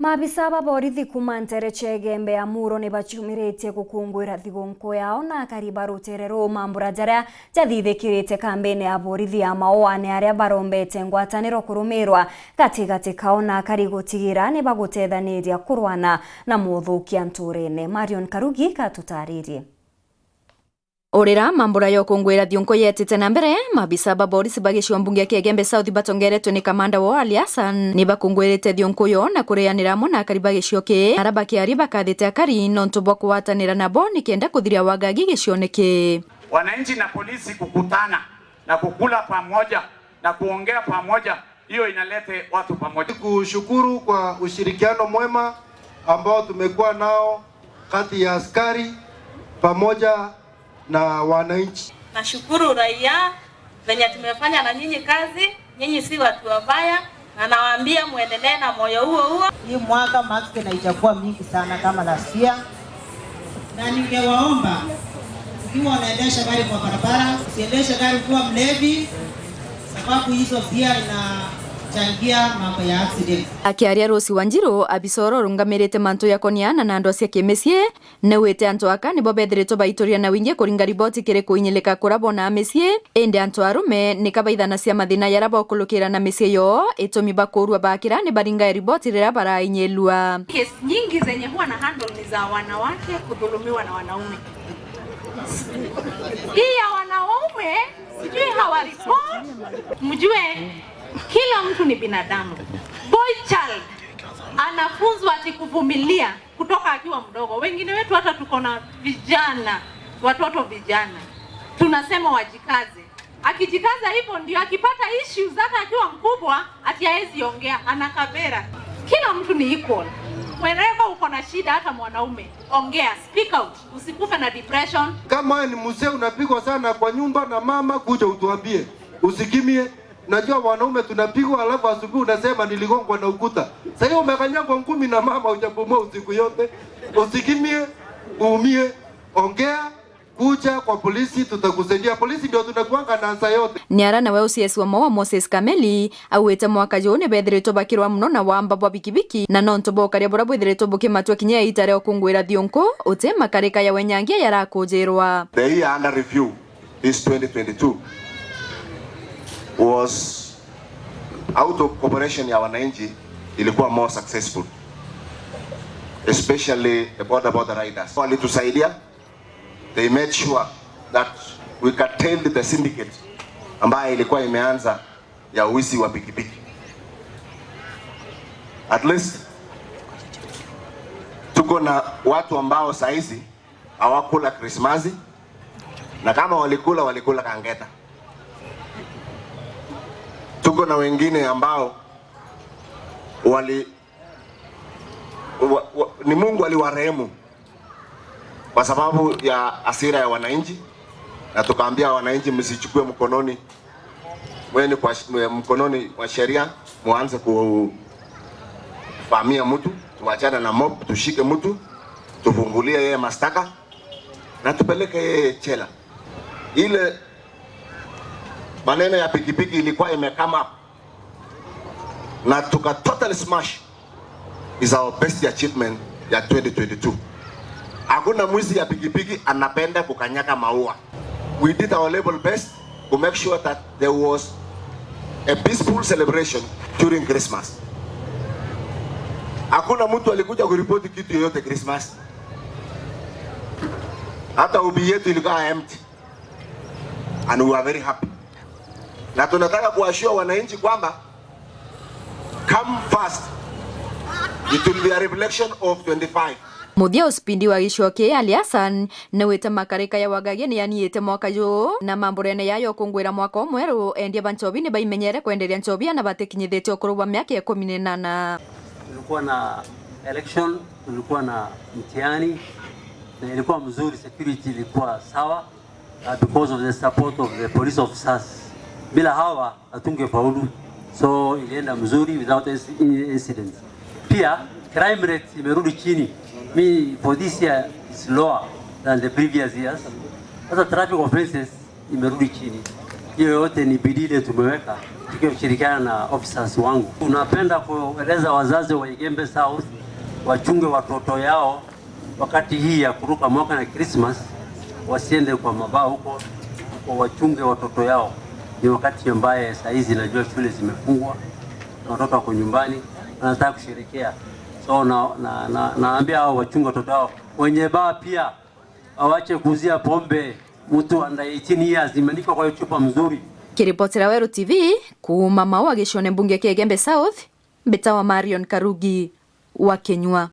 Maabisa ba borithi kuma ntere chegembe ya muro ni bachumiretie gukungwira thigunku yao na akari barutere mambura jaria jathithikirite kambini ya borithi ya maoa ni aria barombete ngwataniro kurumirwa gatigati kao na akari gutigira ni bagutethaniria kurwana na muthukia nturine. Marion Karugi katutaririe. Urira mambura yo kungwira thiunko yetite na mbere mabisa ba borisi bagicua mbunge Kiegembe South batongeretwe ni kamanda wo Ali Hassan ni bakungwirite thiunko yo na kurianira mo na akari bagicio ki ara bakiari bakathite akari nontu bwa kuwatanira nabo ni kenda kuthiria wagagi gicio niki. Wananchi na polisi kukutana na kukula pamoja na kuongea pamoja, hiyo inalete watu pamoja. Kushukuru kwa ushirikiano mwema ambao tumekuwa nao kati ya askari pamoja na wananchi. Nashukuru raia venye tumefanya na nyinyi kazi, nyinyi si watu wabaya, na nawaambia muendelee na moyo huo huo. Hii mwaka mask na itakuwa mingi sana kama last year, na ningewaomba ukiwa unaendesha gari kwa barabara usiendeshe gari ukiwa mlevi, sababu hizo pia inachangia mambo ya accident. Akiaria Rose Wanjiru abisoro urungamirite mantu ya koniana na andu acia kimicie niwite antu aka nibo bethiritwo baitoria na wingi kuringa riboti kiri kuinyilika kuria bona micie indi antu arume ni kabaithana cia mathina yaria bokulukira na micie yoo itumi bakurua bakira ni baringa riboti riria barainyilua. Kesi nyingi zenye huwa na handle ni za wanawake kudhulumiwa na wanaume. Hii ya wanaume sijui hawaripoti. Mjue kila mtu ni binadamu. Boy child anafunzwa ati kuvumilia kutoka akiwa mdogo. Wengine wetu hata tuko na vijana, watoto vijana, tunasema wajikaze. Akijikaza hivyo ndio akipata issues hata akiwa mkubwa ati haezi ongea, anakabera. Kila mtu ni equal. Whenever uko na shida hata mwanaume, ongea, speak out, usikufe na depression. Kama ni mzee unapigwa sana kwa nyumba na mama, kuja utuambie, usikimie. Najua wanaume tunapigwa alafu asubuhi unasema niligongwa na ukuta. Sasa hiyo umekanyagwa ngumi na mama hujapumua usiku yote. Usikimie, uumie, ongea, kuja kwa polisi tutakusaidia. Polisi ndio tunakuanga na ansa yote. Niara na we CS wa Maua Moses Kameli awete mwaka juu ni bethiritwo bakirwa muno na wamba bwa bikibiki na nontu bokaria buria bwithiritwo bukimatua kinya itare okungwira thiunku ute makarika ya wenyangia yarakujirwa. The year under review this 2022 was out of cooperation ya wananchi ilikuwa more successful, especially the border riders. Walitusaidia, they made sure that we curtailed the syndicate ambayo ilikuwa imeanza ya wizi wa pikipiki. At least tuko na watu ambao saizi hawakula Krismasi, na kama walikula walikula kangeta. Tuko na wengine ambao ni Mungu aliwarehemu kwa sababu ya hasira ya wananchi, na tukaambia wananchi msichukue mkononi mweni kwa mkononi wa sheria, muanze kuvamia mtu, tuachane na mob, tushike mtu, tufungulie yeye mashtaka na tupeleke yeye jela. Ile maneno ya pikipiki ilikuwa imekama na tuka total smash is our best achievement ya 2022. Hakuna mwizi ya pikipiki anapenda kukanyaka maua. We did our level best to make sure that there was a peaceful celebration during Christmas. Hakuna mtu alikuja kuripoti kitu yoyote Christmas. Hata ubi yetu ilikuwa empty. And we were very happy. Na tunataka kuashua wananchi kwamba come fast. It will be a reflection of 25. Muthia uspindi wa gicoki Ali Hassan niwite makarika ya wagagia ni yaniite mwaka juu na mamburene yayo kungwira mwaka mweru endia ba nchobi ni baimenyere kwenderia nchobi na batikinyithĩtie ũkũrũ wa miaka 18. Tulikuwa na election, tulikuwa na mtihani na ilikuwa mzuri, security ilikuwa sawa, because of the support of the police officers. Bila hawa hatungefaulu, so ilienda mzuri without any incidents. Pia crime rate imerudi chini. Me for this year is lower than the previous years. Sasa traffic offenses imerudi chini. Hiyo yote ni bidii ile tumeweka tukishirikiana na officers wangu. Tunapenda kueleza wazazi wa Igembe South wachunge watoto yao wakati hii ya kuruka mwaka na Christmas, wasiende kwa mabaa huko, wachunge watoto yao. Ni wakati ambaye saa hizi najua shule zimefungwa na watoto wako nyumbani wanataka kusherekea, so naambia hao wachunge watoto wao. Wenye baa pia awache kuuzia pombe mtu under 18 years, imeandikwa kwa hiyo chupa mzuri. Kiripotera Weru TV kuma Mau agicione mbunge kia Igembe South mbita wa Marion Karugi wa Kinyua.